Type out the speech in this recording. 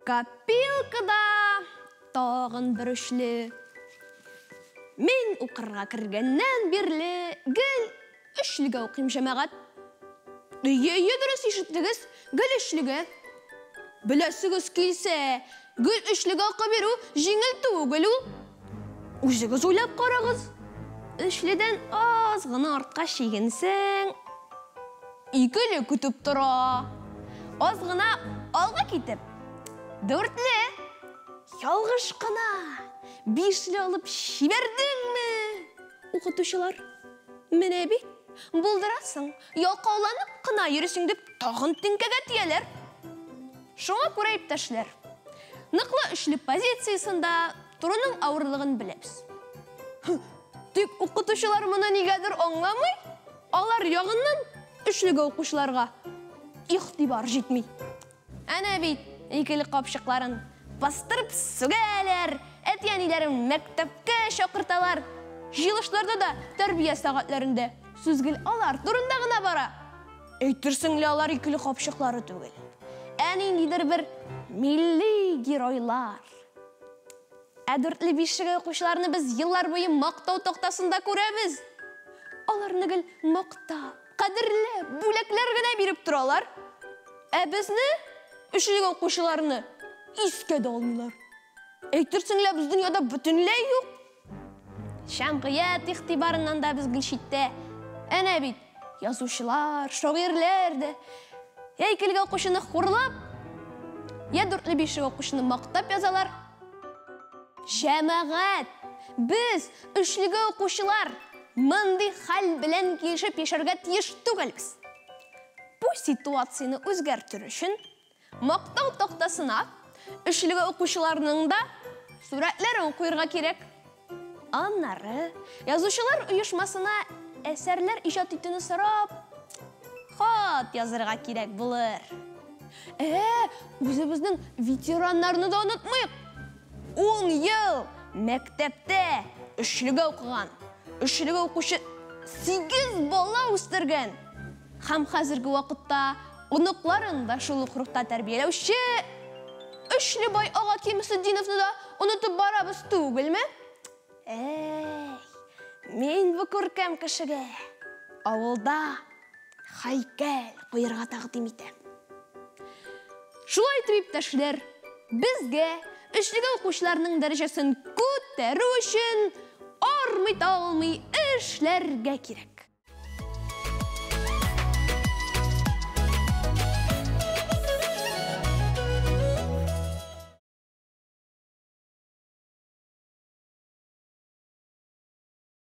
Копилкада тагын бер өчле. Мин укырга кергәннән бирле гел өчлегә укыйм, җәмәгать. Әйе, әйе, дөрес ишеттегез, гел өчлегә. Беләсегез килсә, гел өчлегә укып йөрү җиңел түгел ул. Үзегез уйлап карагыз. Өчледән аз гына артка чигенсәң, икеле көтеп тора. Аз гына алга китеп, дүртле. Ялгыш кына бишле алып җибәрдеңме? Укытучылар, менә бит, булдырасың, ялкауланып кына йөрисең дип тагын теңкәгә тияләр. Шуңа күрә, иптәшләр, ныклы өчле позициясендә торуның авырлыгын беләбез. Тик укытучылар моны нигәдер аңламый. Алар ягыннан өчлегә укучыларга игътибар җитми. Әнә бит икеле капчыкларын бастырып сүгәләр, әти-әниләрен мәктәпкә чакырталар. Җыелышларда да тәрбия сәгатьләрендә сүз гел алар турында гына бара. Әйтерсең лә алар икеле капчыклары түгел, ә ниндидер бер милли геройлар. Ә дүртле бишлегә укучыларны без еллар буе мактау тактасында күрәбез. Аларны гел мактап, кадерләп, бүләкләр генә биреп торалар. Ә безне, өчлегә укучыларны, искә дә алмыйлар. Әйтерсең лә без дөньяда бөтенләй юк. Җәмгыять игътибарыннан да без гел читтә. Әнә бит, язучылар, шагыйрьләр дә я икелегә укучыны хурлап, я дүртле бишлегә укучыны мактап язалар. Җәмәгать, без, өчлегә укучылар, мондый хәл белән килешеп яшәргә тиеш түгелбез. Бу ситуацияне үзгәртер өчен мактау тактасына өчлегә укучыларның да сурәтләрен куярга кирәк. Аннары язучылар оешмасына әсәрләр иҗат итүне сорап, хат язырга кирәк булыр. Үзебезнең ветераннарны да онытмыйк. 10 ел мәктәптә өчлегә укыган, өчлегә укучы 8 бала үстергән һәм хәзерге вакытта оныкларын да шул ук рухта тәрбияләүче Өчлебай ага Кимсетдиновны да онытып барабыз түгелме? Әй, мин бу күркәм кешегә авылда һәйкәл куярга тәкъдим итәм. Шулай итеп, иптәшләр, безгә өчлегә укучыларның дәрәҗәсен күтәрү өчен армый-талмый эшләргә кирәк.